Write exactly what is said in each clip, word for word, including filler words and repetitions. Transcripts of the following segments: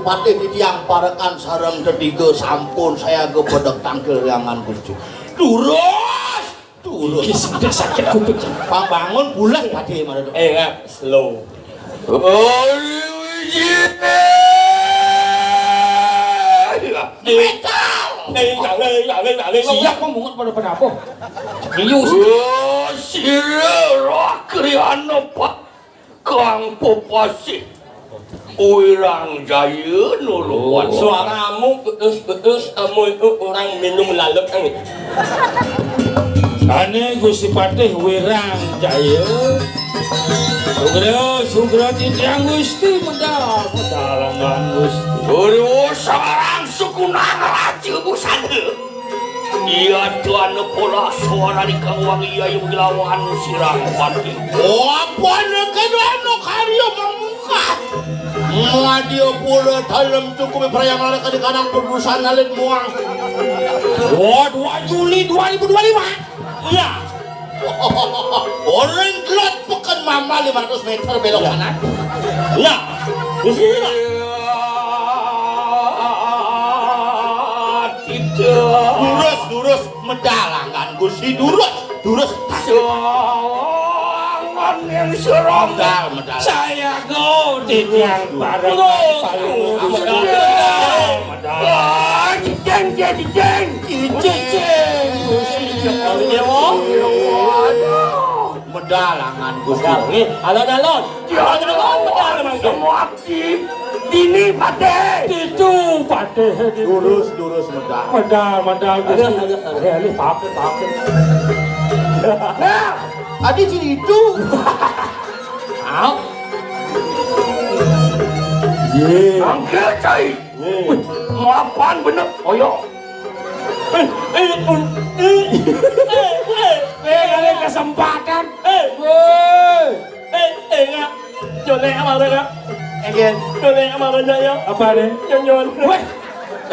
Patih titiang parekan sareng tetiga sampun sayaga pedek tangkil riangan Gusti. Durus! Durus! Iki sing sakit kuping. Pang bangun bulas Patih marana. Eh, Ngak, slow. Oh, iya. Metal! Siap kok mungut pada penapa? Serius. Oh, sira roh kriana, Pak. Kang Pepasih Wirang Jaya nuluan. Suaramu putus-putus, amun itu orang minum lalut kan. Ane Gusti Patih Wirang Jaya. Sugra, sugra titiang Gusti, medal, medal langgan Gusti. Durus sareng sukunang raja busana. Iya tuan pola suara di kang wangi iya yang mengelawan sirang pati. Oh, apa nak kena karya memungkat? Madia pula dalam cukup perayaan mereka di kanang perdusan alit muang. Wah, dua Juli dua ribu dua puluh lima. Iya. Orang gelot peken mama lima ratus meter belok kanan. Iya. Di sini lah. Tidak. Durus, durus, medal langgan Gusti, durus, durus. Jangan yang serong. Medal, medal. Saya go di tiang bareng. Medal. Ah, cicing, cicing, cicing. Cicing. Gusti Jokowi Dewa. Medal langgan Gusti. Medal. Nih, alon-alon. Alon-alon, medal mangke. Semua Dini Patih. Itu Patih. Durus, durus, medal. Medal, medal, Gusti. Aduh, aduh, aduh. Aduh, aduh, maafin, maafin. Nah, adi jadi itu. Au. Ye. Angke, cai. Ye. Wih, mapan bener. Oyo. Eh, eh, un-, eh, eh, eh, eh, ada kesempatan. Eh. Woi. Eh, eh, Ngak. Nyolek amara, Ngak. Egen. Nyolek amara, Ngak, ya. Apa nih? Nyonyon. Weh.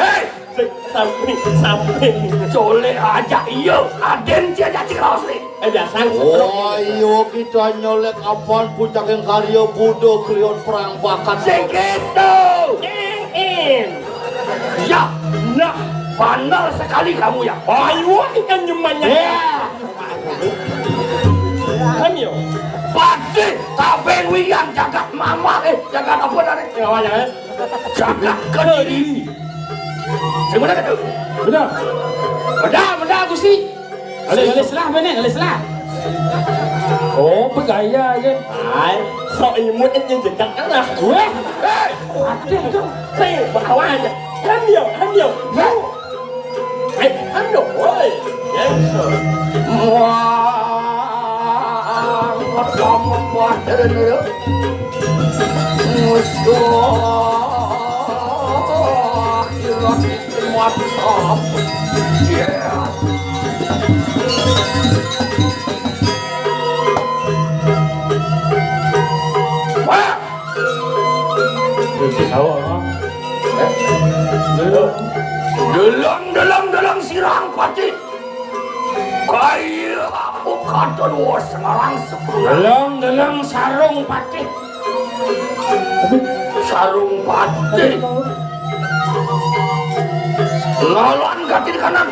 Hei. Sing samping, samping. Colek aja iya. Aden cia cacing raos nih. Eh, biasa. Oh, iya, kita nyolek apaan pucaking karya Buddha kliot perang bakat. Sing gitu. Ingin. Ya, nah, bandel sekali kamu ya. Ayo, ikan nyemannya. Ya. Kan yo. Patih, Tabeng Wiyan, jagat mama, eh, jagat apa tadi? Ya, apa ya, eh? Jagat Kediri. Sing bener itu? Bener. Bener, bener, Gusti. Alis, alis lah, bener, alis lah. Oh, bergaya kan. Hai, sok imut aja jedak lah. Weh, eh, ada tu. Saya bawa aja. Kan dia, kan dia. Eh, ando, woi. Yes. Wah, kamu kuat dari dulu. Musuh, kira mati. Yeah. Wah. Wis tahu, ha? Eh? Deleng, deleng, deleng, deleng, sirang pati. Kaya apa katon wong Semarang sebelah? Deleng, deleng, sarung pati. Sarung pati. Lawan katin kanan.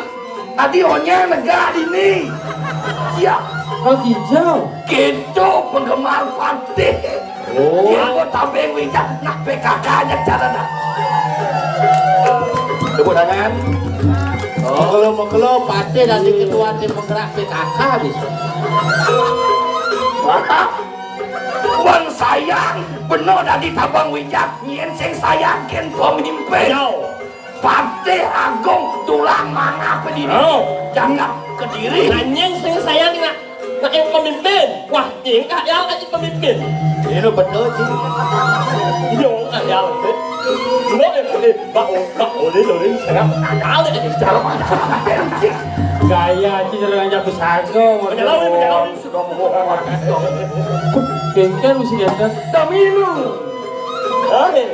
Adi onyang negak dini. Ya. Oh, hijau. Gitu penggemar Patih. Oh. Dia mau tampil wicak, nak P K K aja cara dah. Tepuk tangan. Oh, kalau mau kalau Patih dari ketua tim penggerak P K K bisa. Bang sayang, bener dari tabang wicak, nyen sing sayang ken pemimpin. Yo. Patih Agung tulang mangap diri. Oh. Jagat Kediri. Nanyang sing sayang nak, nak yang pemimpin. Wah, ingkah ya lagi pemimpin. Ini lo betul sih. Yo, ya. Lo yang ini, Pak, Pak, boleh, boleh, setengah kali aja cara macam. Gaya aja jalan aja besago. Menyelam, menyelam. Sudah mau. Bengkel mesti datang. Taminu. Oke.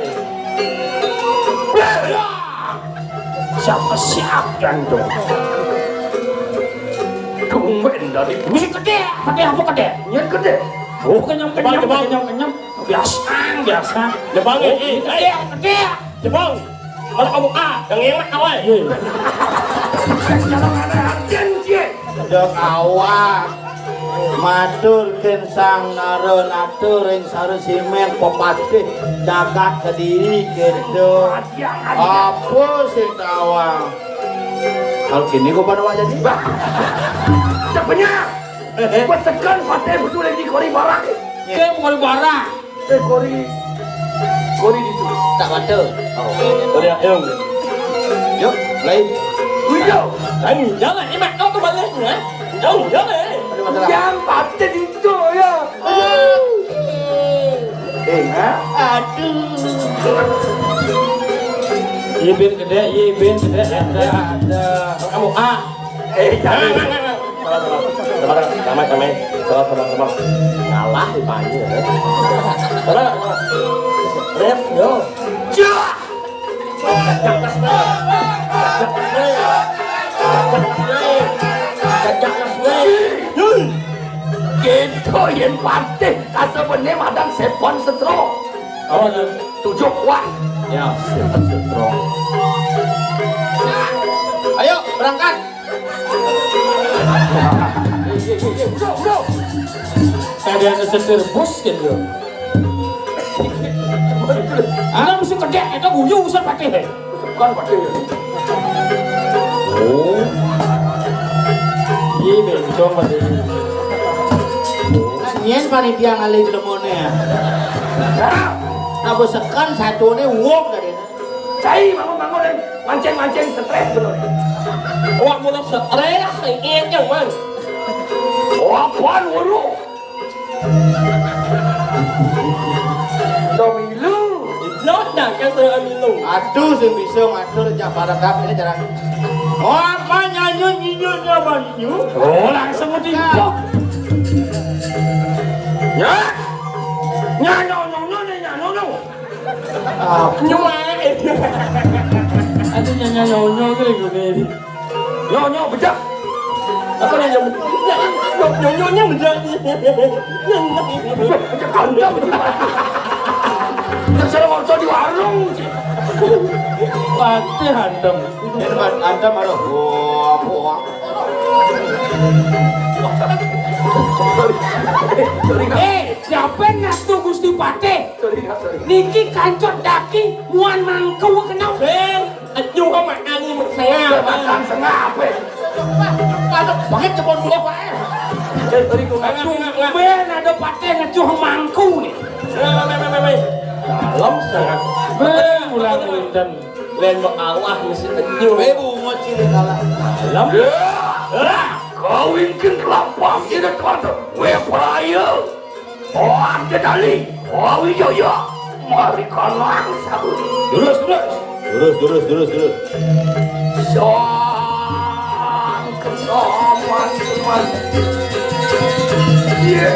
Siap ke siap, Jando. Tumben dari. Ini gede, gede apa gede? Ini gede. Oh, kenyam, kenyam, kenyam, kenyam. Biasa, biasa. Depan, oh, eh, eh, gede, eh. Gede. Jebong. Malah kamu ah, yang enak awal. Iya. Yang jalan mana? Arjen, Cie. Jok awak. Matur kén sang nara natur ring sara simén pepatih jagat Kediri kéto. Apa sing tawang? Kalau kini gua pada wajah ni. Bah. Cepetnya. Gua tekan patih betul lagi kori barak. Ké kori barak. Eh, kori. Kori ditu. Tak baca. Oh. Kori ayam. Yuk, lain. Uyo. Lain, jangan. Ini mak kau tu balik, ha? Jauh, jangan. Ada masalah. Yang patih ditu, ya. Eh, ha? Aduh. Iya, bin gedé, iya, bin gedé, ada, ada. Kamu, ah. Eh, jangan. Salah, salah. Salah, salah. Damai, damai. Salah, salah, salah. Ngalah di banyu, ya. Salah, salah. Rep, yo. Cak! Cak, cak, cak. Cak, cak, cak. Cak, cak, cak. Yun. Kéto yén patih, kasabené madan Sépon Setro. Oh, nah. Tujuh kuat. Ya, Sépon Setro. Ayo, berangkat. Ada yang setir bus kan, yo. Ana mesti kedék, éta guyu urusan patih. Bukan patih. Oh. Iya, bencong patih. Nah, nyén panitia ngalih jelemoné, ya. Nah, apa sekan satuné wong tadi. Cai, bangun, bangun, eh. Mancing-mancing, stres bener. Wah, mulai stres, ini yang, Man. Wah, apaan, waduh? Lo milu. Lo dah, kan, saya milu. Aduh, sing bisa ngatur, jak pada kap, ini jarang. Oh, apa nyanyi, nyanyi, nyanyi? Oh, langsung dimpok. Ya. Nyanyi, nyanyi, nyanyi, nyanyi. Nyuwak. Aduh, nyonya nyonyo ki lho nggone. Nyonyo bejak. Apa nyonyo? Nyonyonya bejak. Bejak kandang bejak. Yang sering orto di warung. Pati hantem. Hantem aduh. Wah, wah. Sorry. Sorry, Kak. Eh, siapa yang ngatur Gusti Patih? Sorry, Kak, sorry. Niki kancot daki muan mangku kena. Sing, aduh, kok makan ini sengap. Makan sengap, eh. Padat banget jebon mulut, Pak, eh. Eh, sorry, kok nggak, nggak, nggak. Ben ada patih ngecuh mangku nih. Eh, eh, eh, eh, eh. Dalam sengap. Ben, ulang ulang. Lén Allah mesti tenyuh. Wé bungut cilik kalah. Lem. Ya. Kawingkin kelapak ini tuan tu. Wé peraya. Oh, ada tali. Oh, iya, iya. Mari kalah sabun. Terus, terus. Terus, terus, terus, terus. Sang kesaman, kesaman. Iya.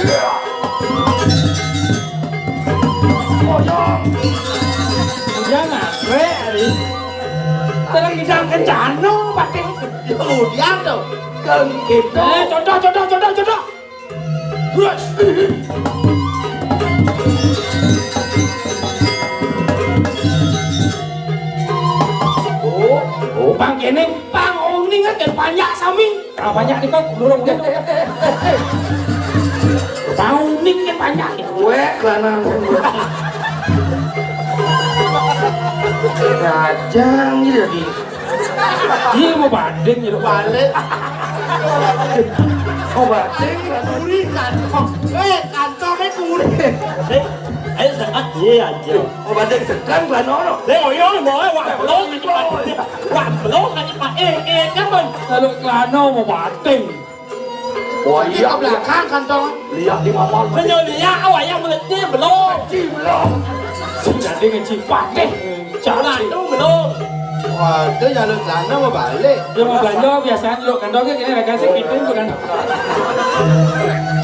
Iya. Iya, nak, wé, ari. Terang bidang kencana, pakai. Kemudian tuh, kalau gitu. Eh, contoh, contoh, contoh, contoh. Terus. Oh, oh, pang kene, pang uning kan banyak sami. Ah, banyak nih, Pak. Durung, durung. Bau ning kan banyak ya. Wék, lanang. Dajang gitu lagi. Iya, mau banding gitu. Balik. Mau banding. Kuri kantong. Eh, kantongnya kuri. Eh, ayo sekat, iya aja. Mau banding sekan, Banono. Saya mau iya, mau, eh, wah, belum, ini, Pak. Wah, belum, ini, Pak. Eh, eh, kan, Bang. Kalau kelana mau banding. Wah, iya, belakang kantong. Lihat di mama. Saya lihat, awak yang meleti belum. Kecil belum. Sing jadi ngeci patih. Jalan tu belum. Wah, tu jalur sana mau balik. Dia mau belanja, biasanya dulu kantong ke kini rakan sekitar bukan.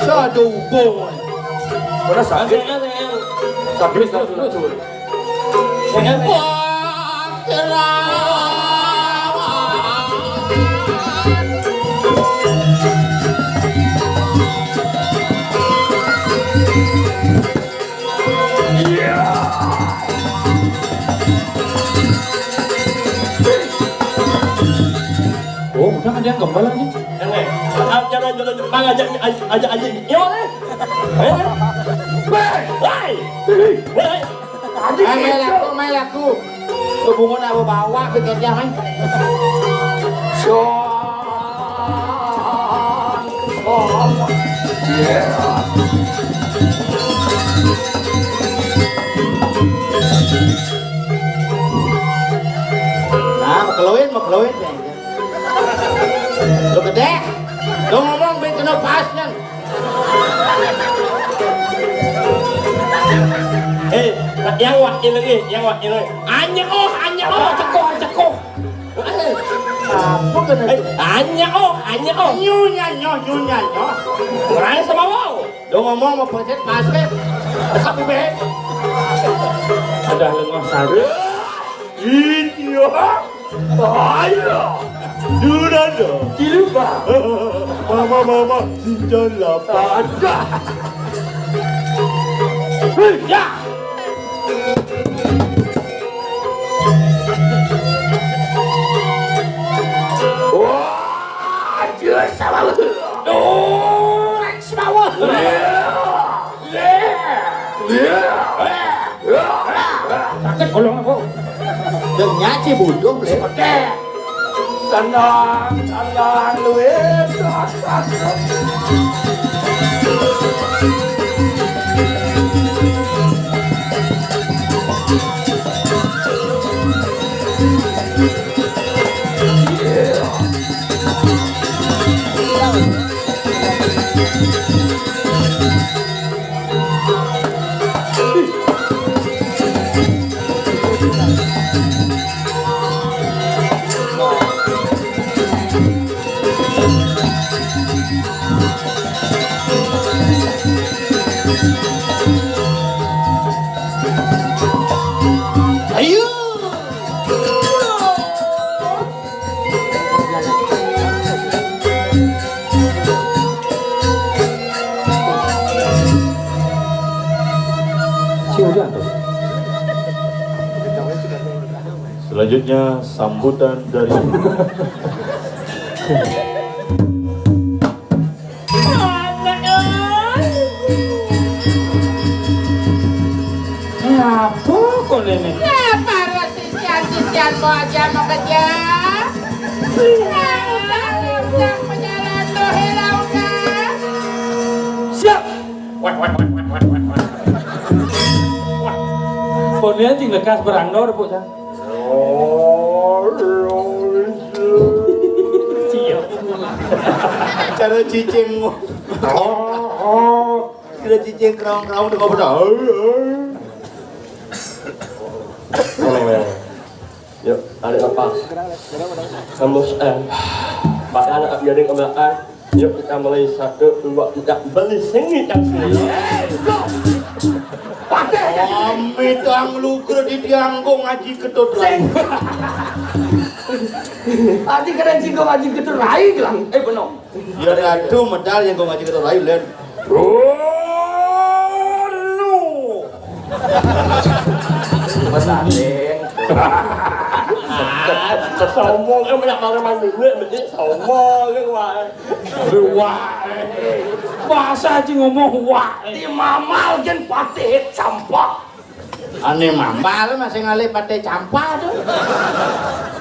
Saya ada hubung. Mana sakit? Sakit, sakit, sakit. Yang kembali lagi. Yang lain. Ah, jangan, jangan, jangan. Bang, ajak, ajak, ajak, ajak. Yo, eh. Eh. Woi. Woi. Woi. Aji, eh, main gitu. Lagu, main lagu. Hubungan apa bawa ke kerja, main. Song. Song. Nah, mau keluin, mau keluin. Lu gedé. Lu ngomong, ben kena pas, Nyan. Eh, yang wak ini, yang wak ini. Anya oh, anya oh, cekuh, cekuh. Eh, apa kena? Eh, anya oh, anya oh. Nyu, nyan, nyo, nyu, nyan, nyo. Kurang sama wow. Lu ngomong mau pencet pas, kan? Tapi, be. Udah lengah sari. Iya. Ayo. Dulu ada. Di lupa. Mama, mama, sinjala pada. Hei, ya. Wah, jelas sama lu. Duh, sama. Iya. Iya. Iya. Iya. Sakit kolong aku. Yang nyaci bodoh, Le. Sakit. Tenang, tenang, Luis. Ayo. Selanjutnya sambutan dari Anak, eh. Ngapa kau ini? Ya, para sisian-sisian mau aja mau kerja. Ya, udah, udah, penyalaan tuh, hilang, udah. Siap. Wah, wah, wah. Wah. Kau ini anjing lekas berangdor, Bu, Cang. Cia. Cara cicing. Cara cicing kerong-kerong di koper. Yuk, tarik lepas. Kamu, eh, pakai anak biarin ke belakang. Yuk, kita mulai satu, dua, tiga. Beli sengit yang sini. Pakai. Amit ang lu kredit yang gua ngaji ketut lain. Ati keren sih gua ngaji ketut lain lah. Eh, bener. Ya, aduh, medal yang gua ngaji ketut lain, Len. Oh, lu. Petanding. Sombong kan banyak orang manggil gue, berarti sombong kan, wah. Wah, eh. Bahasa aja ngomong wah, eh. Di mamal kan patih sampah. Ane mambal masih ngalih patih sampah tuh.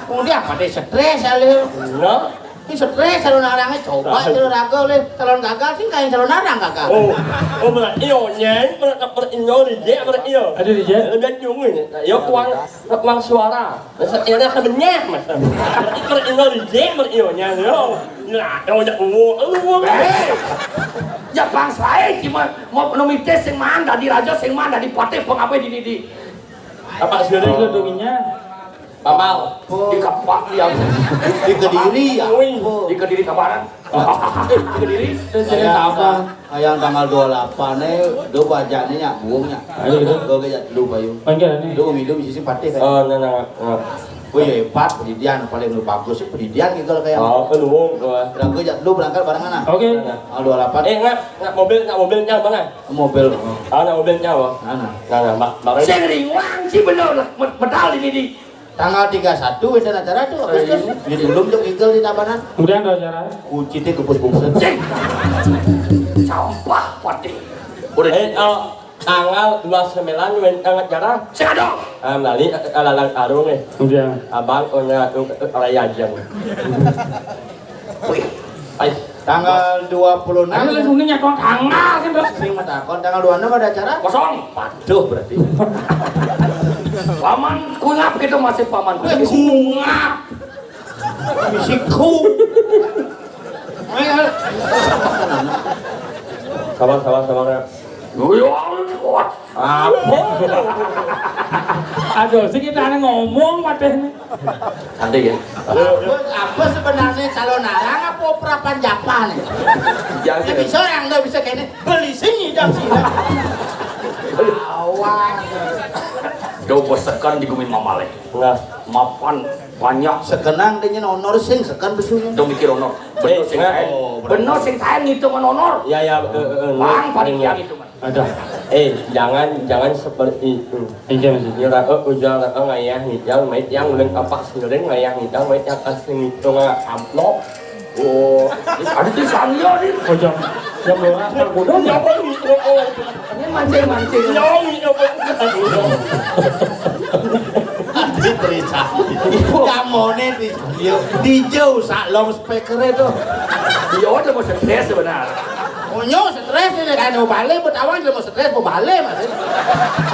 Kemudian patih stres alih. Nah. Ini stres calon arangnya coba calon raga oleh calon gagal sih kayak calon arang gagal. Oh, oh, berat iyo, nyeng, berat, berat iyo, reject, berat iyo. Ada reject? Ada nyungin. Yo, kuang, kuang suara. Masa ini akan benyah, mas. Berat iyo, reject, berat iyo, nyeng, yo. Nah, yo, ya, uwo, uwo. Eh, ya, bangsa, eh, cuma mau nomites sing mana, di raja sing mana, di patih, pengapai di, di, di. Apa sih? Itu dongengnya. Pamal. Di Kapak ya. Di Kediri ya. Ui, di Kediri kabaran. Di Kediri. Itu cerita apa? Ayang tanggal dua puluh delapan eh, do bajane nyak buungnya. Ayo, gitu. Do gejat lu bayu. Panggil nih. Do minum sisi patih kan. Oh, nah, nah, nah. Oh iya, hebat, pendidian paling lu bagus sih, pendidian gitu loh kayak. Oh, penuh, wah. Udah gejat lu berangkat bareng anak. Oke. Tanggal dua puluh delapan. Eh, nggak, nggak mobil, nggak mobilnya mana? Mobil. Oh, nggak mobilnya apa? Mana? Nah, nah, Mbak, Mbak. Sing ringwang sih bener lah, med-, medal ini di Tanggal tiga satu wénten acara tuh, Agustus. Di dulum tuh kigel di Tabanan. Kemudian ada acara. Kunci téh gepus-gepus. Cing. Sampah pati. Udah. Eh, oh, tanggal dua sembilan wénten acara. Sing ada. Ah, mali, eh, lalang karung, eh. Kemudian. Abang, oh, nya, tuh, eh, raya jeng. Wih. Ay, tanggal dua puluh enam. Aduh, lu kuning nyakuan tanggal kan, terus. Sing matakon, tanggal dua puluh enam ada acara? Kosong. Waduh, berarti. Paman kunyap gitu masih paman. Weh, kunyap. Bisiku. Ayo. Sabar, sabar, sabar, ya. Apa? Aduh, sing kita aneh ngomong padahal ini. Santai ya. Apa, apa sebenarnya calon arang apa opera panjapan nih? Jangan. Ya, bisa orang nggak bisa kene beli sini dong sih. Awas. Coba sekan di gumi mamalé. Nah, mapan banyak. Sekenang dia honor sing sekan besunya. Dong mikir honor. Bener sing saya. Oh, bener. Bener sing saya ngitungan honor. Ya, ya, eh, eh, eh, Bang, paling bener. Yang itu. Ada. Eh, jangan, jangan seperti itu. Iya, Mas. Nyerah, eh, ujar, eh, ngayah ngidang, mait yang ulun kapak siring, ngayah ngidang, mait yang kasih ngitung, eh, amplop. Oh, ada di sana nih. Oh, jam, jam dua belas, Pak Gudang, ya? Ini mancing-mancing. Ya, iya, Pak. Di Trisakti. Kamone di, di jauh saklong speaker itu. Iya, udah mau stres sebenarnya. Onyo stres ini kan, mau balik, mau tawang juga mau stres, mau balik, Mas.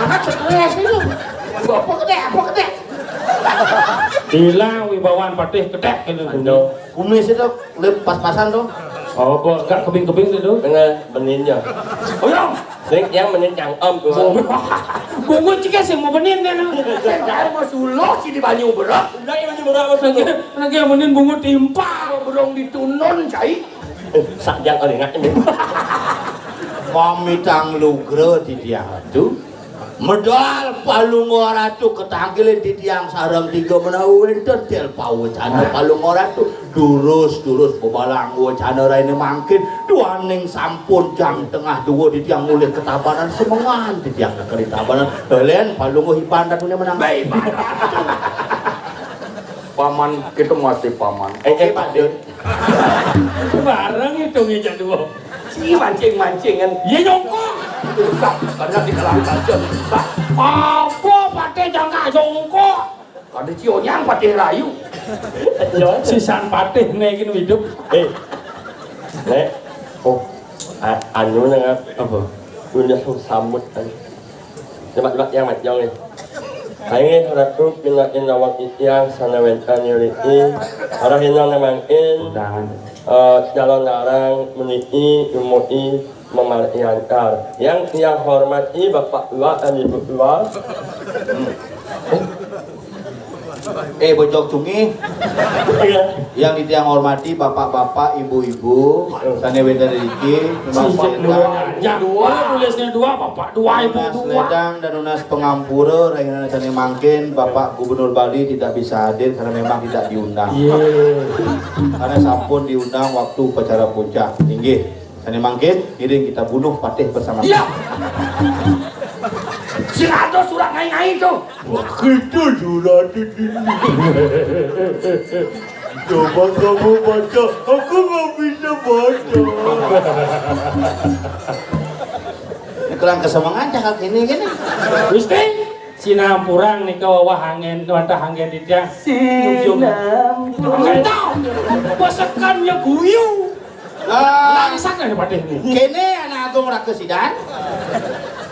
Anak stres itu. Apa gede, apa gede? Hilang wibawaan patih, ketek gitu. Aduh. Kumis itu lep pas-pasan tuh. Oh, kok gak kebing-kebing gitu? Tengah beninnya. Oh, iya. Sing yang benin cangkem tuh. Bungut juga sih mau benin kan. Saya mau suluh sih di banyu berak. Udah, iya, banyu berak, Mas. Lagi, lagi yang benin bungut timpal. Burung ditunun, cai. Sajang kali nggak ini. Pamitang lugra di dia tu. Medal Palungguh Ratu ketangkilin titiang sareng tiga menawi wénten tel pawecana Palungguh Ratu. Durus, durus bebalang wacana raine mangkin. Duaning sampun jam tengah dua titiang mulih ke Tabanan semengan titiang ke Tabanan. Lén Palungguh Iban Ratune menang. Baik, Pak. Paman, kita masih paman. Eh, eh, Pak Dun. Bareng itu ngeja dua. Si mancing-mancingan. Iya, jongkok. Susah, karena di dalam saja susah. Apa patih jangka jongkok? Ada cionyang patih rayu. Sisan patih nih gini hidup. Eh, Nek. Oh, a-, anu nang apa? Udah sambut kan. Cepat-cepat yang macam ni. Hai, Ratu, pinakin awak itiang sana wénten yuri'i. Arah inang mangkin. Undangan. Eh, calon larang meni'i, umui, memariantar. Yang tiang hormati Bapak Dua dan Ibu Dua. Eh, Bojong Cungi. Iya. Yang ditiang hormati bapak-bapak, ibu-ibu, sané wénten riki, Bapak Dua. Dua, tulisnya dua, bapak dua, ibu dua. Nunas ledang dan nunas pangampura, rahina sané mangkin, Bapak Gubernur Bali tidak bisa hadir karena memang tidak diundang. Iya. Karena sampun diundang waktu upacara puncak. Inggih. Sané mangkin, ngiring kita bunuh patih bersama. Iya. Sing ada surat ngai-ngai itu. Wah, kita surat ini. Coba kamu baca, aku nggak bisa baca. Ini kurang kesemengan cakap gini, gini. Gusti, sinampurang nika wawah angin, wantah angin di tiang. Sinampurang. Enggak tahu. Pasekannya guyu. Ah. Langsak nih, Pak Deh, nih. Kene anak agung raga sidan.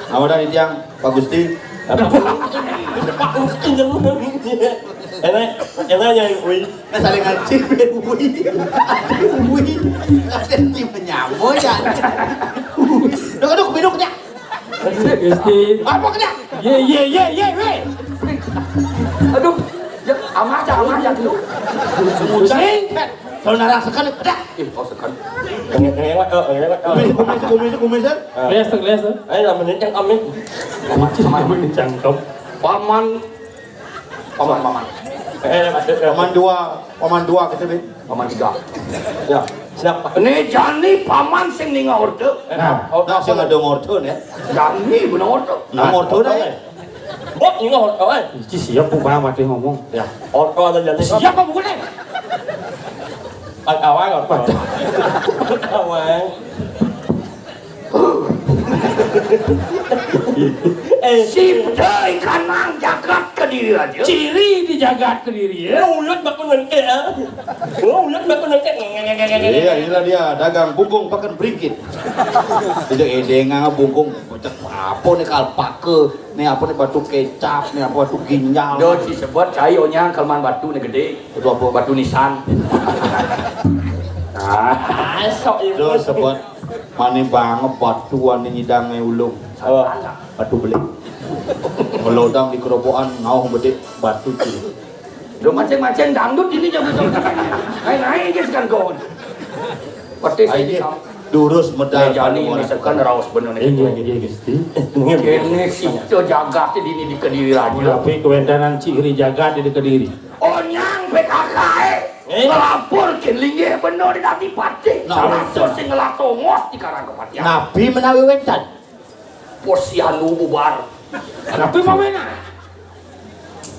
Awadan itiang, Pak Gusti. Pak Gusti, enak, enak ya, Wi. Nah, saling ngancing, Wi. Wi. Ada tim menyamo ya. Dok, dok, minum ya. Gusti. Apa kena? Ye, ye, ye, ye, we. Aduh, ya, aman aja, aman aja dulu. Gusti. Kalau narang sekan, ada. Ih, oh, sekan. Ngewek, oh, ngewek, oh. Kumis, kumis, kumis, kumis, ya. Ah. Kelas tuh, kelas tuh. Ayo, lah, menit yang kami. Paman, paman. Menit cangkem. Paman. Paman, paman. Eh, Mas, eh, Paman dua, paman dua kita, Bin. Paman tiga. Ya, siap, Pak. Ini jani paman sing ninga order. Nah, oh, nah, sing ada ngorder ya. Jani bener order. Nah, ngorder dah ya. Oh, ingat, oh, eh. Ci siap, Bu, Bang, mati ngomong. Ya, oh, oh, ada jadi. Siap apa bukan, eh? Awang, awang. Eh, sipta ikan nang jagat Kediri aja. Ciri di jagat Kediri, ya. Uyut baku nengke, ya. Uyut baku nengke. Iya, inilah dia dagang bungkung pakan beringkit. Tidak edengan bungkung. Cek apa nih kalpaka? Nih apa nih batu kecap? Nih apa batu ginjal? Yo, disebut cai onyang kelemahan batu nih gede. Batu apa? Batu nisan. Ah, sok itu. Yo, sebut mane banget batu ane nyidang ulung. Oh. Batu belik. Melodang di kerobokan ngauh bedik batu cili. Lo mancing-mancing dangdut ini jago-jago. Naik-naik aja sekarang kawan. Pasti saya Ayo, di durus medal. Jani ini sekarang raos bener nih. Iya, iya, Gusti. Kene sipta jagat ini di Kediri aja. Tapi kewentanan ciri jagat di Kediri. Onyang P K K, eh? Eh? Ngelapor ke linggih bener di Dati Pati. Nah, salah sing ngelah tongos di Karang Kepatihan. Napi menawi wentan? Posyandu bubar. Napi mau wena?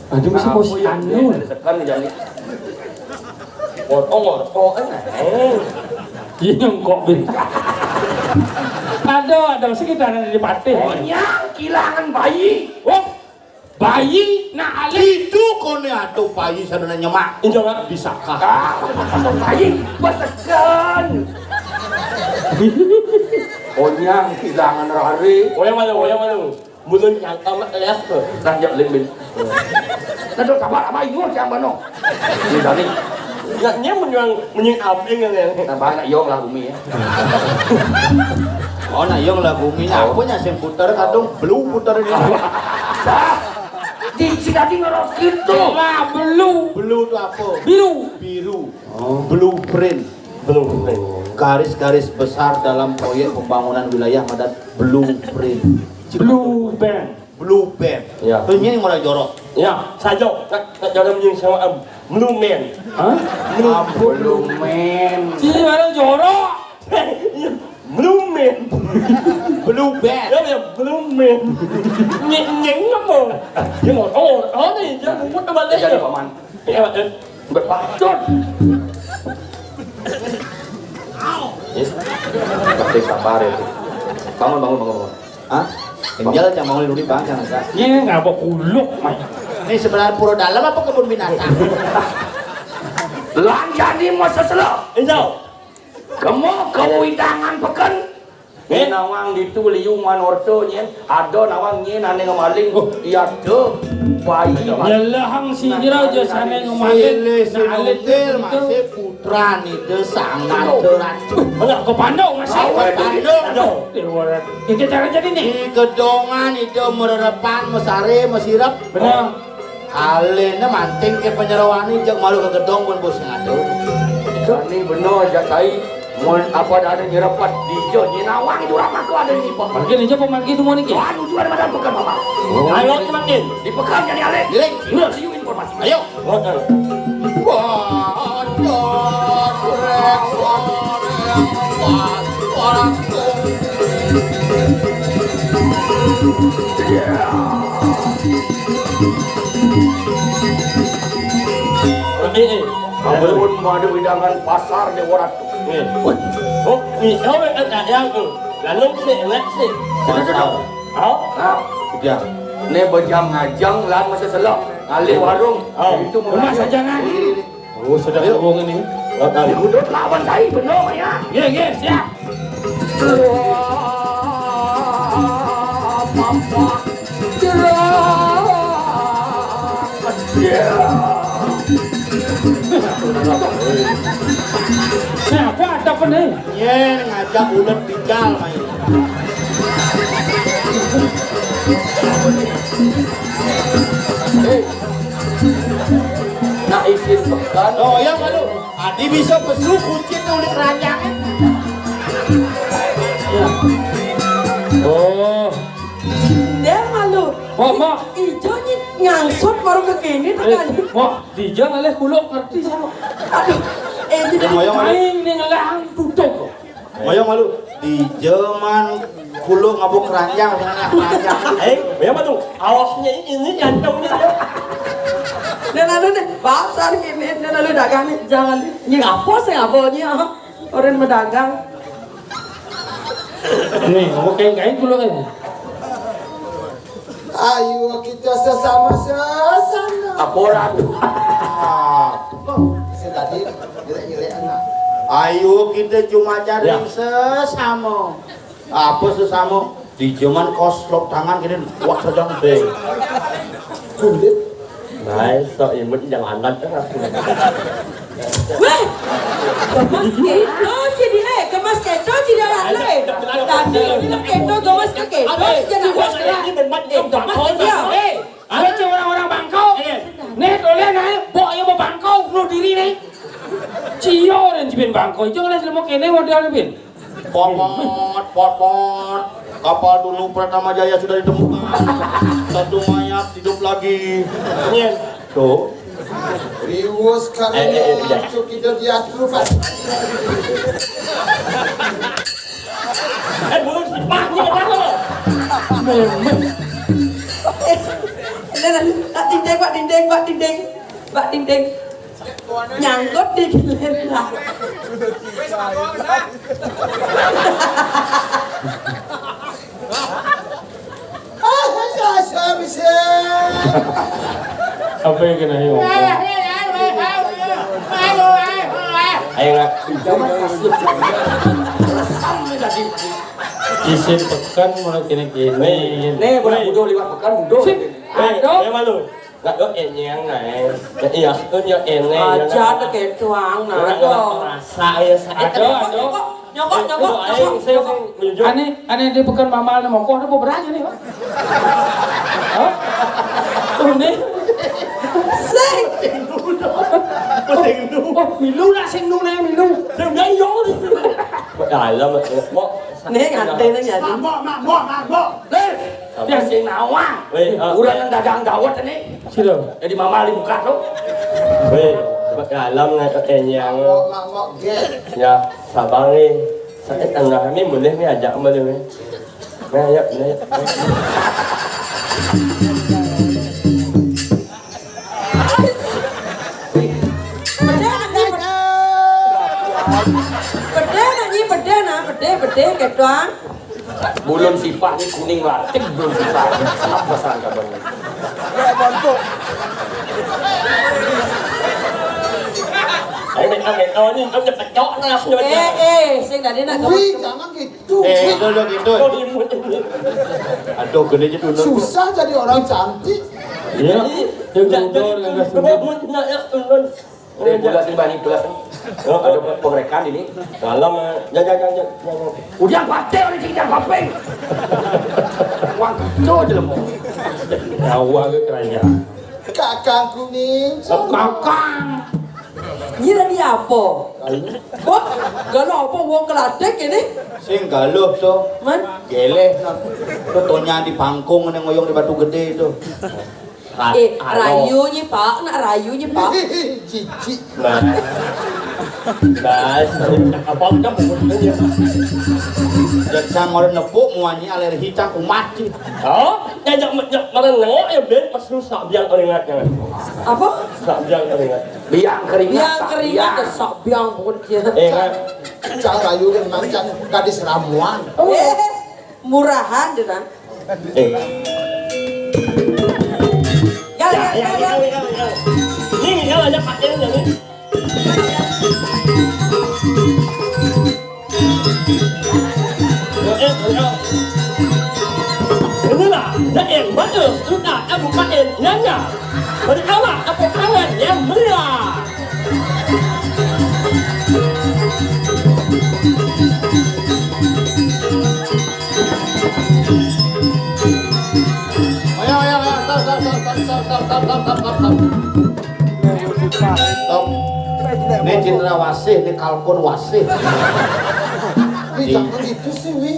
Aduh, mesti posyandu. Ada sekan nih, Jani. Ngorok, ngorok, eh. Iya, nyongkok, Bin. Ada, ada sekitar ada di Pati. Onyang kehilangan bayi. Oh, bayi, nah, alih. Itu kone atuh bayi sadana nyemak. Iya, Mak. Bisakah? Ah, atuh bayi, betekan. Onyang kehilangan rare. Oyang mana, oyang mana? Mulun nyangka mak les tuh. Nah, ya, Lin, Bin. Nah, tuh, sabar, apa, ingat siang bano? Ini tadi. Nah, dia menyuang, menyuang abing kan, ya. Nah, bang, nak yong lah bumi, ya. Oh, nak yong lah bumi. Nah, apa nya sing puter kadung? Belum puter ini. Di, si tadi ngeros gitu. Lah, belum. Belum tuh apa? Biru. Biru. Oh. Blueprint. Blueprint. Garis-garis besar dalam proyek pembangunan wilayah madan blueprint. Blue band. Blue band. Ya. Tuh, ini mulai jorok. Ya, saja. Tak, tak jalan yang sama, em, Blue Man. Hah? Blue, ah, Blue Man. Sini baru jorok. Iya, Blue Man. Blue band. Ya, ya, Blue Man. Nyeng, nyeng apa? Ya, mau, oh, oh, nih, dia mau muter balik. Jadi, ya. Paman. Ya, Pak. Berpacun. Tapi sabar itu. Bangun, bangun, bangun, bangun. Hah? Tinggal aja mau dulu, Bang, jangan, Kak. Iya, nggak apa kuluk, Mas. Ini sebenarnya pura dalam apa kebun binatang? Lanjani masa selo. Insya Allah. Kemo kawewidangan peken. Nggih. Nawang ditu liu manorta nyen, ada nawang nyen ane ngemaling. Oh. Iya, de. Bayi. Nyelehang sira aja sane ngemaling. Silih nah, alit sinunggil itu. Masih putra Ida Sang Nata Ratu. Enggak kepandau masih. Awet kepandau. Aduh, di luar. Ini cara jadi nih. Di gedongan Ida mererepan mesare mesirep. Benar. Alene manting ke panyeroane jeg malu ka gedong pun bos ngadu. Jani beno jak cai, mun apa dane nyerepet dija nyinawang jurang maka ada di pek. Mangkin aja pemangkin semua niki. Anu jual macam peken mama. Oh. Ayo mangkin. Di peken jadi alih. Giling. Terus. Ayo informasi. Ayo. Waduh. Waduh, rek, rek, rek, rek. Ini, eh. Ampun, ada wewidangan pasar di Waratu. Eh. Oh, ini, oh, eh, eh, yang, eh, lalu si, enak si. Pasar. Oh? Nah, udah. Ini bejang ngajang, lan masih selok. Ngalih warung. Oh. Itu rumah sajangan. Oh, sedang ngomong ini. Ayo. Duduk lawan saya, benar, ya? Iya, iya, siap. Wah, papa. Jerah. Nah, apa ada apa nih? Yen ngajak ulet bical main. Hei. Nak izin pekan. Oh, ya, malu. Adi bisa pesu kunci tuh di keranjang. Oh. Dia malu. Mak, mak. Ijo nyit ngangsut baru ke kini. Eh, tekan. Mak, dija ngalih kuluk ngerti sama. Aduh, eh, jadi ayo, ayo. Main ning ngelah tutup. Ayo malu di zaman kulo ngabuk keranjang, keranjang. Eh, ya betul. Awasnya ini, ini jantungnya. Dan lalu nih, basar gini, dan lalu dagang nih, jangan nih. Ini apa sih abahnya? Orang berdagang. Nih, ngomong kain-kain dulu kan. Ayo kita sesama-sesama. Apa orang? Ah, kok saya tadi ngelek-ngelek anak. Ayo kita cuma cari Ya. sesama. Apa sesama? Di zaman koslok tangan gini, wah sedang deh. Kulit. Nah, sok imut jangan ada kan aku. Weh, gemes keto jadi eh, gemes keto jadi anak eh. Tadi ini keto gemes ke keto jadi anak eh. Ini bemat Eh, gemes bangkau dia. Eh, ada cewek orang-orang bangkau. Eh. Nih, kalian nih, bok yang mau bangkau, bunuh diri nih. Cio dan jibin bangkau, jangan mau kene modal bin. Popot, popot. Kapal dulu Pratama Jaya sudah ditemukan. Satu mayat hidup lagi. Iya. Tuh. Riwus karena Eh, eh, eh, iya. Itu kita diatur, Pak. Eh, belum sipahnya apa lo? Ini nanti, Pak Dinding, Pak Dinding, Pak Dinding. Pak Dinding. Nyangkut di gelendang. Ah, saya, saya bisa. Apa yang kena yang ngomong? Ayo, Kak. Isin pekan mulai kini-kini. Nih, budak budo liwat pekan budo. Sip. Aduh. Eh, malu. Nggak, yo, enyeng, nah, eh. Ya, iya, itu yo, enyeng, Aja nah. Teketuang, nah. Nggak, nggak Aduh. Merasa, ya, saya. Aduh, aduh. Nyokok, nyokok, Eh, nyokok, ayo, nyokok, saya, nyokok. Saya menuju. Ane, ane di pekan mamal nih, mongko ada mau berani nih, Pak? Hah? Tuh, nih. Sing. Sing nu. Oh, milu lah, sing nu, nih, milu. Sing nu, yo, di sini. Dalam, mau. Nih, ngantai, nih, jadi. Mak, mak, mak, mak, mak, mak. Nih. Dia sing nawang. Weh, ah. Urang yang dagang dawet ini. Sira. Jadi mama di muka tuh. Weh, dalam nggak kenyang. Mak, mak, mak, gek. Ya, sabar nih. Saya tengah ini boleh nih ajak kembali nih. Nah, ya, nah, ya. Bedé nak nyi, bedé. Bedé nak nyi, bedé nah, bedé, bedé, ketuang. Bulun sipah ni kuning latik, bulun sipah. Apa sangka bang? Ayo, ayo, ayo, ini, ini pecok nah, Eh, eh, sing tadi nak Wih, jangan gitu. Eh, itu dong, itu. Aduh, gede aja dulu. Susah jadi orang cantik. Iya. Yang Jangan duduk, yang nggak duduk. Nggak, nggak, nggak, nggak. Ini bulan sih, Bani, bulan. Ada pemeriksaan ini. Dalam, eh, ya, ya, ya, ya, ya, ya. Udah pakai oleh si Ijang Papeng. Wah, itu aja lemu. Nyawa ke kerajaan. Kakang kuning. Kakang. Ini tadi apa? Ayo. Wah, gak apa wong keladek ini. Sing galuh to. Man? Geleh to. To tonya di pangkung ning ngoyong di batu gede to. Eh, rayu nyi, Pak, nak rayu nyi, Pak. Cici. Nah. Nah, apa udah bukan ya? Dan sang orang nepuk muanya alergi cang kumat sih. Oh, ya, ya, ya, malah nengok ya, Ben, pas lu sak biang keringat, jangan. Apa? Sak biang keringat. Biang keringat, Biang sak keringat biang. Ya, sak biang pokoknya. Eh, kan? Cang rayu kan macam gadis ramuan. Eh, murahan deh, nah. Eh. Ya, ya, ya, ya. Ini, ya, ada pakai aja nih. Inilah Daeng Bagus, Duta Kabupaten Gianyar. Beri awak tepuk tangan yang meriah. Ayo, ayo, ayo, stop, stop, stop. Stop. Ini cendrawasih, ini kalkun wasih. Wi, jangan gitu sih, Wi.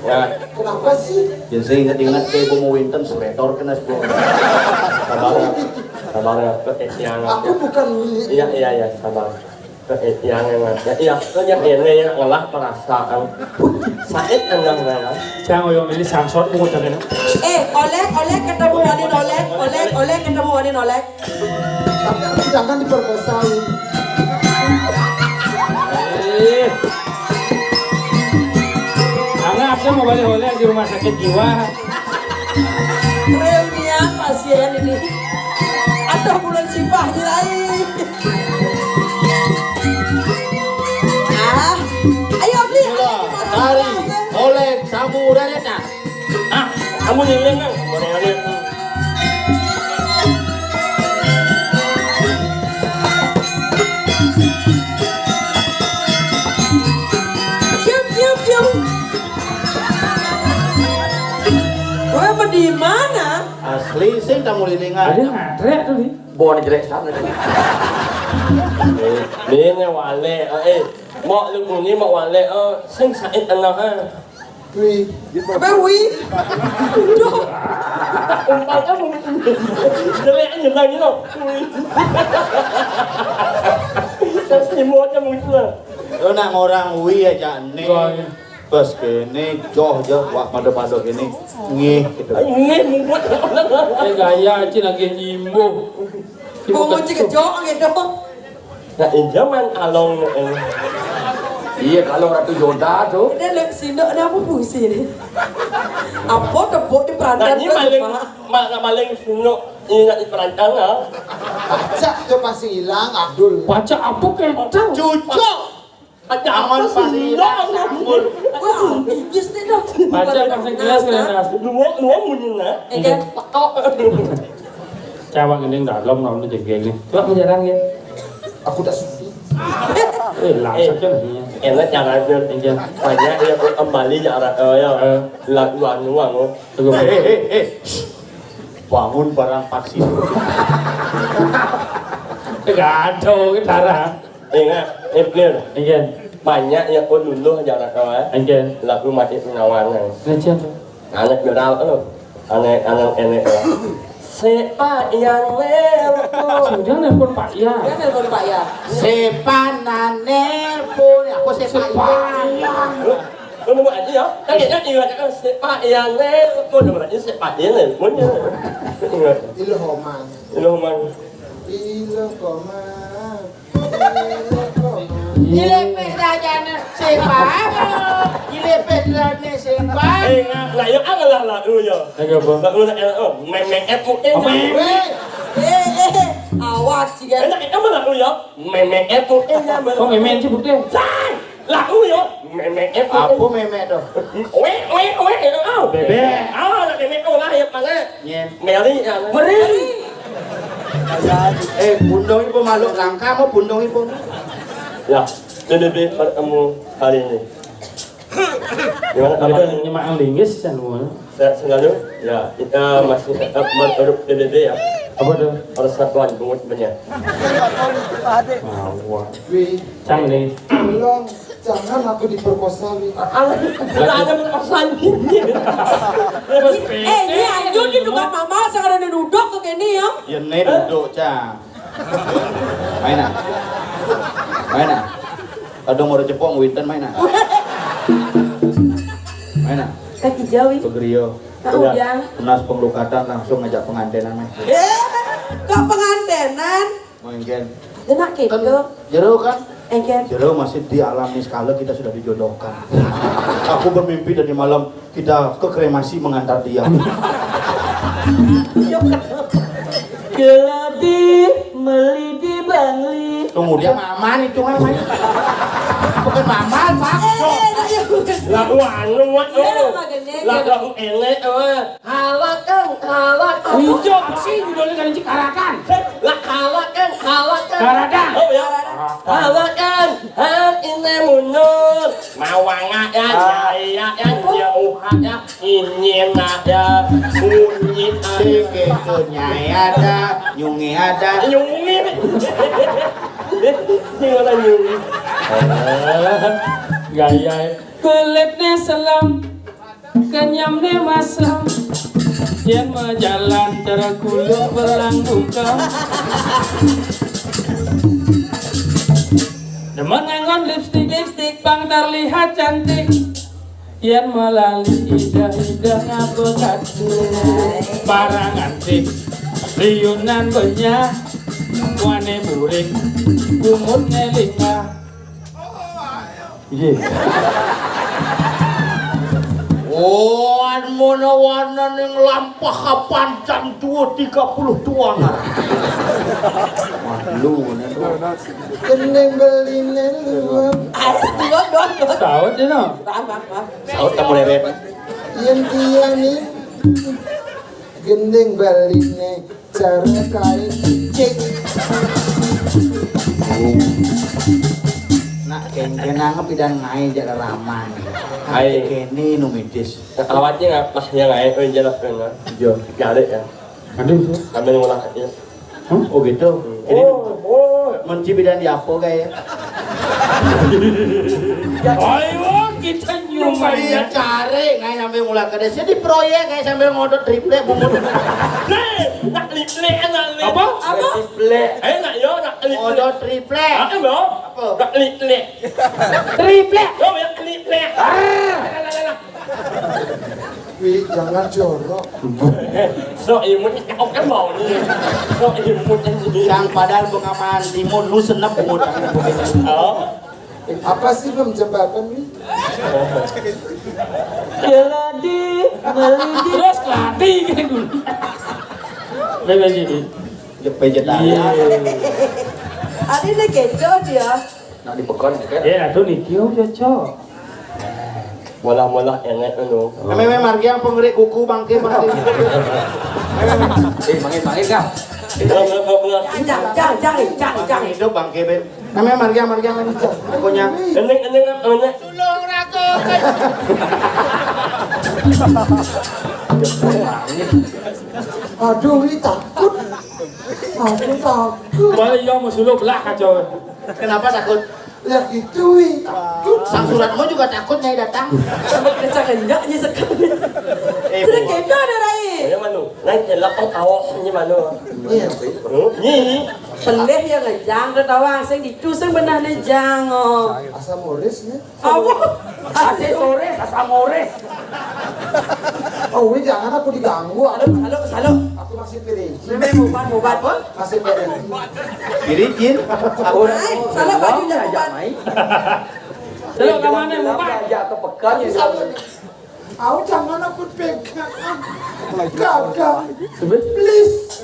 Ya. Kenapa sih? Jangan saya ingat-ingat kayak gue mau Winton seletor kena sepuluh. Sabar, sabar ya, ketiangan. Aku bukan Winton. Iya, iya, iya, sabar. Eh, yang, yang, ya, iya, lo yang ini ya, ngelah perasaan. Sakit kan, yang, yang. Jangan ngoyong ini sangsot, mau jalan. Eh, Olek, Olek, ketemu Wadin Olek, Olek, Olek, ketemu Wadin Olek. Tapi aku jangan diperkosa. Eh. Angga, aku mau balik Olek di rumah sakit jiwa. Reunian pasien ini. Atau bulan sipah, Jilai. Ah, ayo, Bli. Mula, Ari, Olek, Samu, Rareta. Ah, kamu nyelengang. Boleh, boleh. Cium, cium, cium. Wah, di mana? Asli, sing tamu lilingan. Ada ngadrek tuh, Li. Bon jerek sana. Eh, ini wale, eh, eh. Mau lu bunyi, mau wale, eh, sing sakit tengah, eh. Wih. Apa, wih? Duh. Umpamanya mungkin. Jelek aja lagi, loh. Wih. Terus imutnya mungkin, lah. Lo nak ngorang wih aja, nih. Wah, iya. Pas kene, joh, joh, wak pada-pada kene, ngih, gitu. Ngih, mumput. Eh, gaya, Ci, lagi nyimbuh. Mau ngecek joh, gitu. Nah, injaman along, eh. Iya, kalau Ratu Yoda tuh. Ini lihat sindok, ini apa fungsi ini? Apa tepuk di perantar. Nah, ini tuh, maling, Pak? Ma-, maling sindok, ini nak di perantar, lah. Pacak tuh pasti hilang, Abdul. Pacak apa, Kecil? Cucuk. Ada apa sih? Wah, bibis nih, dong. Baca bahasa Inggris, nah, nah. Luwak, luwak munyi, nah. Ya kan? Patok. Cawang ini dalam, lawan jengkel nih. Coba menjarang ya. Aku tak suka. Eh, langsung aja nih. Enak cara itu. Iya. Banyak ya, kok kembali ya, orang, eh, ya. Eh. Lagu anu, anu. Tunggu. Eh, eh, eh, eh. Bangun barang paksi. Gak ada, kita. Ingat, Iblir. Iya. Banyak ya, kok dulu aja orang kawan. Iya. Lagu mati penawanan. Iya. Anak viral, eh. Anak, anak, anak, eh. Sepak yang nelpon. Sudah nelpon Pak Yan. Dia nelpon Pak Yan. Sepanane pun, aku sepak Yan. Lu, lu nemu aja ya. Kan dia kan ingat kan sepak yang nelpon. Berarti sepak yang nelpon ya. Ingat. Ilhoman. Ilhoman. Ilhoman. Ilhoman. Ilhoman. Ilhoman. Ilhoman. Ilhoman. Eh, nggak, nggak, ya, ah, lah, lah, lu, ya. Nggak apa. Nggak, lu, eh, oh, memeng, eh, mungkin, oh, ya. Memeng. Eh, eh, eh, awas, ya. Enak, eh, kamu, lah, lu, ya. Memeng, eh, mungkin, ya, oh, memeng, sih, bukti. Sang! Lah, lu, ya. Memeng, eh, mungkin. Apa memeng, tuh? Weh, weh, weh, eh, oh. Bebek. Ah, lah, memeng, oh, lah, ya, mana? Nyen. Meli, ya. Meri. Eh, pundong ibu makhluk langka, mau pundong ibu? Ya, P B B bertemu hari ini. Gimana kabar? Ada yang nyemak linggis, kan, semua. Sehat selalu. Ya, kita masih tetap menurut P B B, ya. Apa tuh? Persatuan bungut benya. Awak. Wih. Cang nih. Tolong, jangan aku diperkosa, Wi. Alah, lah ada perkosaan ini. Eh, ini anjur di tempat mama, sekarang ada duduk ke kene ya. Ya, nih duduk, Cang. Main, ah. Main, ah. Kadang mau cepok, winten main, ah. Main, ah. Kaki jauh, Wi. Pegrio. Nah, udah. Tunas penglukatan langsung ngajak pengantenan, meh. Eh, kok pengantenan? Mungkin. Enak kan gitu. Jero kan? Engken. Jero masih di alam niskala kita sudah dijodohkan. Aku bermimpi tadi malam kita ke kremasi mengantar dia. Keladi meli di Bangli. Tunggu, dia maman itu kan, main. Bukan maman, Pak. Eh, eh, eh, eh. Lah, anu, anu. Iya, Pak Gendeng, lah, iya. Lah, elek, wah. Halakan, halakan. Ijo, apa sih judulnya kan, Cik? Halakan. Lah, halakan, halakan. Halakan. Oh, ya. Halakan. Hal ini mundur. Mawanga ya, ah. Jaya ya, ya, uha ya, ini nak ya, bunyi. Sing itu nyai ada, nyungi ada. Nyungi. Ini orang nyungi. Gaya. Kulitnya selam. Kenyamne masem, yen majalan cara kuluk belang bungkem. Demen nganggon lipstik, lipstik pang terlihat cantik. Yen melali ida-ida ngabekati. Barang antik, liunan benyah. Wane burik, kumut nelingah. Iya. Oh, an mono warna ning lampah kapan jam dua tiga puluh tuangan. Wah, lu, nih, lu. Gending beline luwih. Ayo, dua, dua, dua. Saut dia, no. Maaf, maaf, maaf. Saut tak boleh, Red. Yen dia nih. Gending beline cara kain cicik. Nak kengkena ngepidan ngai jak raman. Ai. Kene numitis. Awatnya nggak pas yang ngai, oh, jalan kan, nggak? Iya. Cari ya. Aduh. Sambil ngolah ya. Hah? Oh gitu. Jadi, oh, oh. Menci bidan di apa, kayak? Ayo, kita nyumbang. Iya, cari, ngai sambil ngolah kerja. Saya di proyek, ngai sambil ngodot triplek, bungut. Nih, nak triplek, nak triplek. Apa? Apa? Triplek. Eh, nak yo, nak triplek. Ngodot triplek. Ah, lo? Apa? Nak triplek. Triplek. Yo, nak triplek. Ah. Lah, lah, lah, lah. Wi, jangan jorok. Sok imut, oke mau nih. Sok imut aja. Yang padahal pengaman timun, lu senep bungut. Oh. Apa sih belum jembatan nih? Keladi, melidi. Terus keladi gitu. Lagi, lagi. Jepe-jepe. Iya. Adi ini kejo dia. Nak dipegang, kan? Ya, tuh nih, kio cocok. Molah-molah enek anu. Meme, meme, margi yang pengerik kuku bangke, bangke. Eh, bangke, bangke, Kang. Jang, jang, jang, jang, jang. Hidup bangke, be. Meme, margi, margi, meme. Pokoknya. Enek, enek, enek. Tulung raku. Aduh, ini takut. Aku takut. Boleh, iya, mau suluh belah kacau. Kenapa takut? Ya gitu, wi. Takut. Sang suratmu juga takut, Nyai, datang. Sama kecak enjak, Nyai, sekali. Eh, sudah Bu. Kena ada, Rai. Ini manu. Naik elok, oh, tahu, ini manu. Iya. Hmm? Ini. Pelih ya ngejang, ketawa, sing gitu, sing benah nejang, oh. Asam uris, ya. Apa? Aksesoris, asam uris. Oh, wi, jangan aku diganggu. Aku, saluk, saluk, saluk. Aku masih virgin. Ini mubat, mubat. Apa? Masih virgin. Virgin? Aku saluk baju aja, jangan mubat. Mai. Saluk ke mana, mubat? Aja ke pekan ya. Aku saluk. Aku jangan aku pegang. Gagal. Please.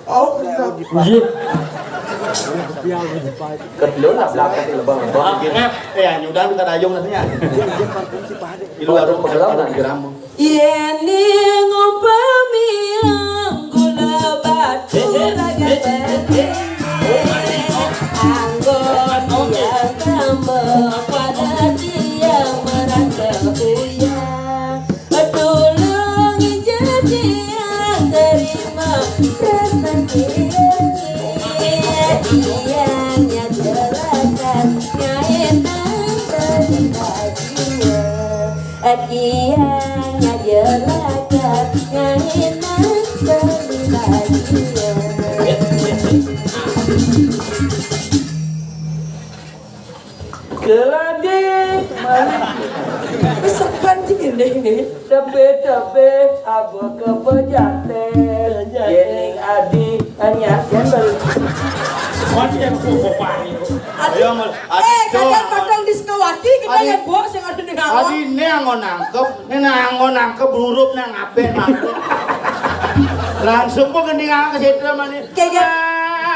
Oh, benar. Iya. Kedua lah belakang lebang-lebang. Maaf, maaf. Eh, ya, nyudah minta dayung nantinya. Di luar rumah, kalau ada di geram. Yéning upami gula batu raga pati, anggo tiang tambah pada tiang merasa uyah. Tulung ijatiang terima prasasti. Tiangnya jelakan ngaénang terima jua. Tiangnya jelakan ngaénang terima jua. Keladi, mari. Kesepan sih gini, nih. Tepe-tepe, apa ke pejate? Yening adi, hanya kembali. Semuanya yang kukupan itu. Ayo, Mas. Eh, aduh, kadang Mas. Kadang di Sukawati, kita. Adi. Ya, Bu, sing ada di awal. Adi, ini yang mau nangkep, ini yang mau nangkep, huruf yang ngapain, Mas? Langsung pun gending ke situ, Mas. Kayak gitu.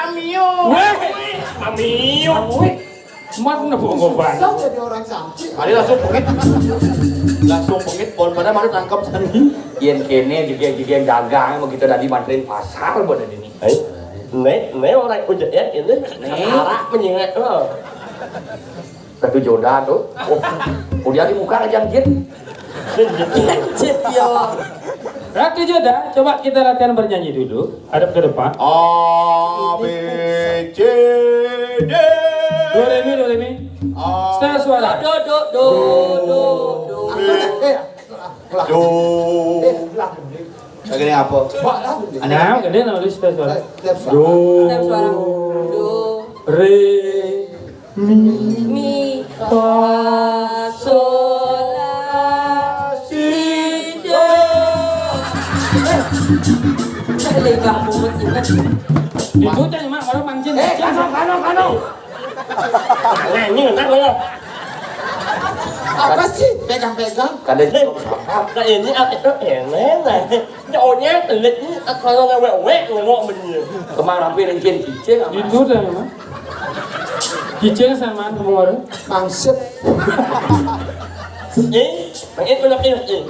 Mamiu. Weh, Mamiu. Mat nepu ngoban. Susah jadi orang cantik. Kali langsung pengit. Langsung pengit, pon pada mari tangkap sendiri. Yén kéné jegé-jegé dagang begitu tadi manterin pasar buat ini. Ayo. Né, né orang ujak ya ini. Né. Arak menyingat lo. Satu joda tuh. Oh. Kemudian di muka aja jin. Jin, ya. Ratu Joda, coba kita latihan bernyanyi dulu. Hadap ke depan. A, B, C, D. Do, re, mi, do, re, mi. A. Setel suara. Do, do, do, do, do, do. Aku nak, eh, ulang. Do. Eh, ulang. Lagi ni apa? Buat lah, benda. Nah, gede nak tulis setel suara. Eh, setel suara. Do. Setel suara. Do. Re. Mi, fa, sol, la, si, do. Legah banget ini. Itu teh mah kalau manjing. Eh, kano, kano, kano. Nah, ini enggak kalau. Apa sih? Pegang-pegang. Kada. Nah, ini apa itu? Enak, nah. Jauhnya telit ni, kalau ngewek-wek, ngewek bener. Kemang rapi ringkin cicing, apa? Itu dah, mah. Cicing sama kemang. Pangsit. Eh, main pun lagi, eh.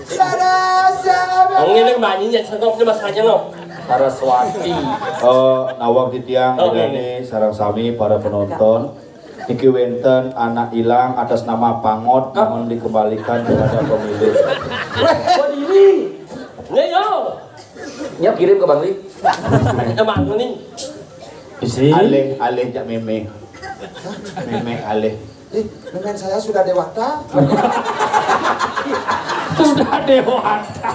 Sarasa. Ang ngiling banyi niya, sa top na mas kanya, no? Saraswati. Eh, nawag titiang, oh, ini sarang sami para penonton. Niki wénten anak ilang atas nama Pangot, mohon dikembalikan kepada pemilik. Wéh, kok diri? Nya yo. Nya kirim ke Bangli. Ke Bangli. Isi. Alih, alih jak mémé. Mémé alih. Ih, dengan saya sudah dewata. Sudah dewata.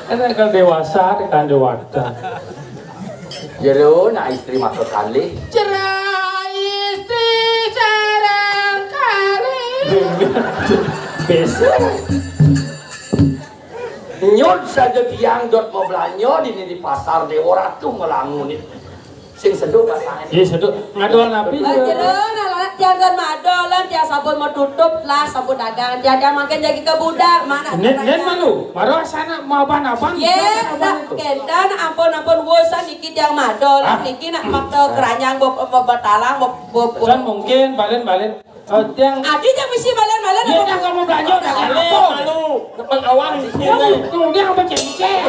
Enak kalau dewasa, kan dewata. Jero, nah, istri maksud kalih. Cerai istri sarang kalih. Besok. Nyut saja tiang dot mau belanja di, di pasar Dewa Ratu ngelangun itu. Sing seduh pasangan. Iya, seduh. Ngadol napi? Lah, jero, nah, lah, tiang kan madol, lah, tiang sampun mau tutup, lah, sampun dagang. Tiang, tiang makin jadi ke budak, mana? Nen, nen malu. Baru sana mau apa-apa? Ye, dah, kenten, ampun, ampun, bosan niki tiang madol, niki nak makta keranyang, bob, bob, batalang, bob, bob, bob. Kan mungkin, balen, balen. Oh, tiang. Adi tiang misi balen-balen. Iya, tiang kamu belanja, udah kamu. Malu, depan awang di sini. Kemudian apa cengceh?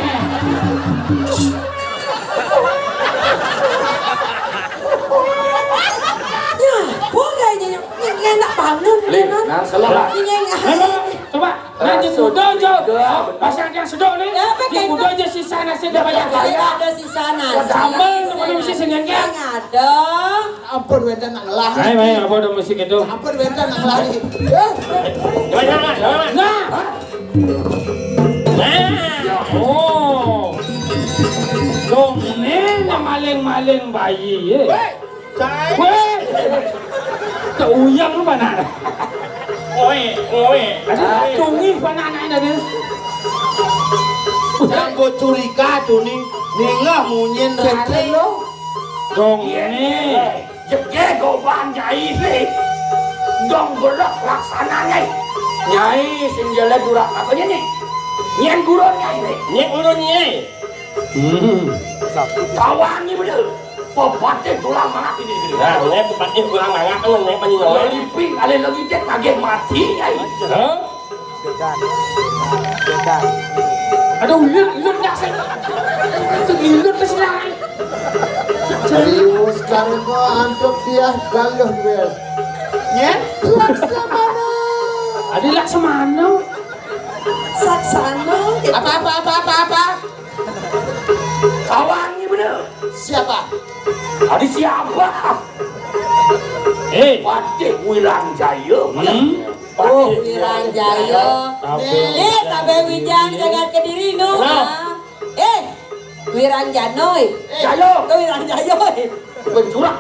Ya, boleh aja yang, yang enak bangun. Lih, nah, salah. Ini yang. Ayo, coba. Nah, di kuda aja. Pasang yang sedok nih. Ya, apa di kuda aja sisa nasi udah banyak. Ada sisa nasi. Sambal, teman-teman, sisa yang ada. Ampun, wénten nak ngelah. Ayo, ayo, apa udah musik itu? Ampun, wénten nak ngelah. Eh. Nah. Nah. Oh. Dong, ini maling-maling bayi, ya. Cai. Wéh. Keuyang lu mana? Oe, oe. Aduh, tunggu mana anak tadi? Yang buat curiga tuh nih, ningah munyin rane lo. Dong ini. Jege goban nyai nih. Dong berek laksananya. Nyai sing jelek durak apanya nih? Nyen gurun nyai nih. Nyen gurun nyai. Hmm. Tawangi bener. Pepatih tulang mangap ini. Nah, ini pepatih tulang mangap kan ini panjang. Liping alih lagi cek lagi mati nyai. Hah? Aduh, lihat, lihat, lihat, lihat, lihat, lihat. Serius, karena antuk dia galuh, Bel. Ya? Laksamana. Ada Laksamana. Saksana. Apa, apa, apa, apa, apa? Tawangi bener. Siapa? Ada siapa? Eh. Patih Wirang Jaya. Hmm. Oh, Wirang Jaya. Tabe. Eh, tabe wijang jagat Kediri no. Nah. Eh, Wirang Janoy. Jaya. Ke Wirang Jaya. Pencurang.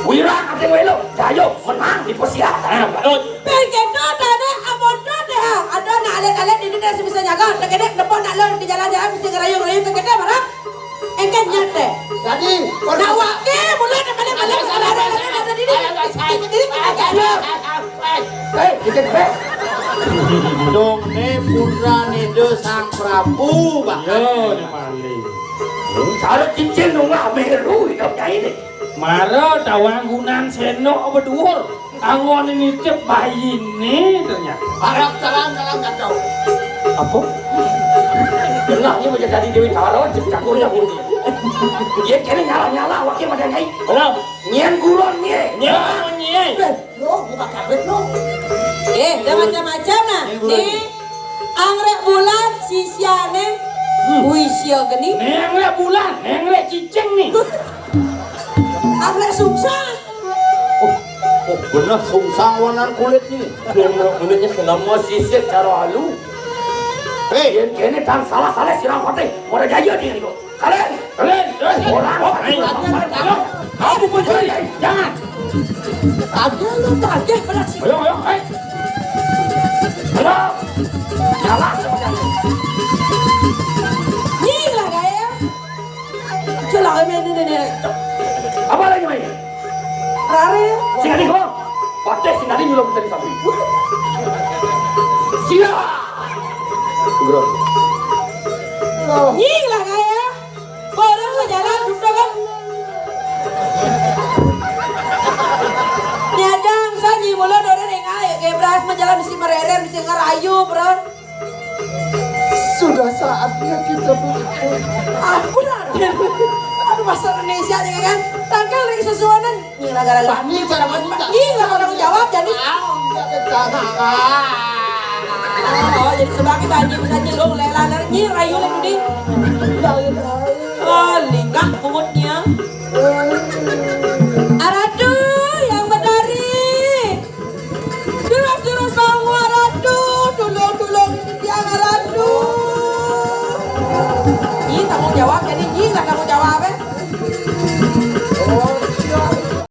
Wirang ate welo. Jaya menang di pesiar. Nah, betul. Pengkena tane amonto deh. Ada nak alit-alit ini deh bisa nyaga. Tekene depan nak lon di jalan-jalan mesti ngerayu-ngerayu ke kita marah. Engke nyet deh. Jadi, nak wake mulai nak balik-balik ada ada ada diri. Diri. Eh, kita deh. Dong ne putra ne de Sang Prabu, Pak. Yo, ne paling. Cara cincin nungah meru hidupnya ini. Mara tawang gunan seno bedhuwur. Anggon nitip bayine ternyata. Arep talang-talang kacau. Apa? Tengahnya macam tadi Dewi Tawara, cek cakurnya pun. Dia kena nyala-nyala, wakil macam nyai. Kenapa? Nyen gurun, nye. Nyen gurun, nye. Eh, lo, buka kabet lo. Eh, dah macam-macam nah. Nyen gurun. Nih, anggrek bulan, sisiane, hmm. Puisi geni. Nih, anggrek bulan, nih, anggrek cicing nih. Anggrek sungsang. Oh, oh, bener sungsang warna kulit nih. Bener, kulitnya selama sisir cara halu. Hei. Yen kene dan salah-salah sirang patih. Ora jaya dia nih kok. Kalian, kalian, eh, orang. Oh, ayo. Kamu pencuri, jangan. Ini, ini, ini. Apa lagi main? Rare. Sing adi kok. Pakai sing adi nyulung tadi satu. Sia. Bro. Nying lah kaya. Orang mau jalan duduk kan. Nyajang sanyi mulut orang dengar ya kayak beras mau jalan mesti mererer mesti ngerayu bro. Sudah saatnya kita berhenti. Ampun Raden. Aduh bahasa Indonesia nih kan. Tangkal dari sesuanan. Nying lah gara-gara. Bani cara bani tak. Nying lah orang jawab jadi. Ah, enggak ada cara. Oh, jadi sebagai bani bisa nyelung lela nying rayu lah duding. Oh, lingkah pungut nying. Aratu yang berdari. Terus-terus bangun Aratu. Tulung-tulung yang Aratu. Nying tanggung jawab jadi nying lah tanggung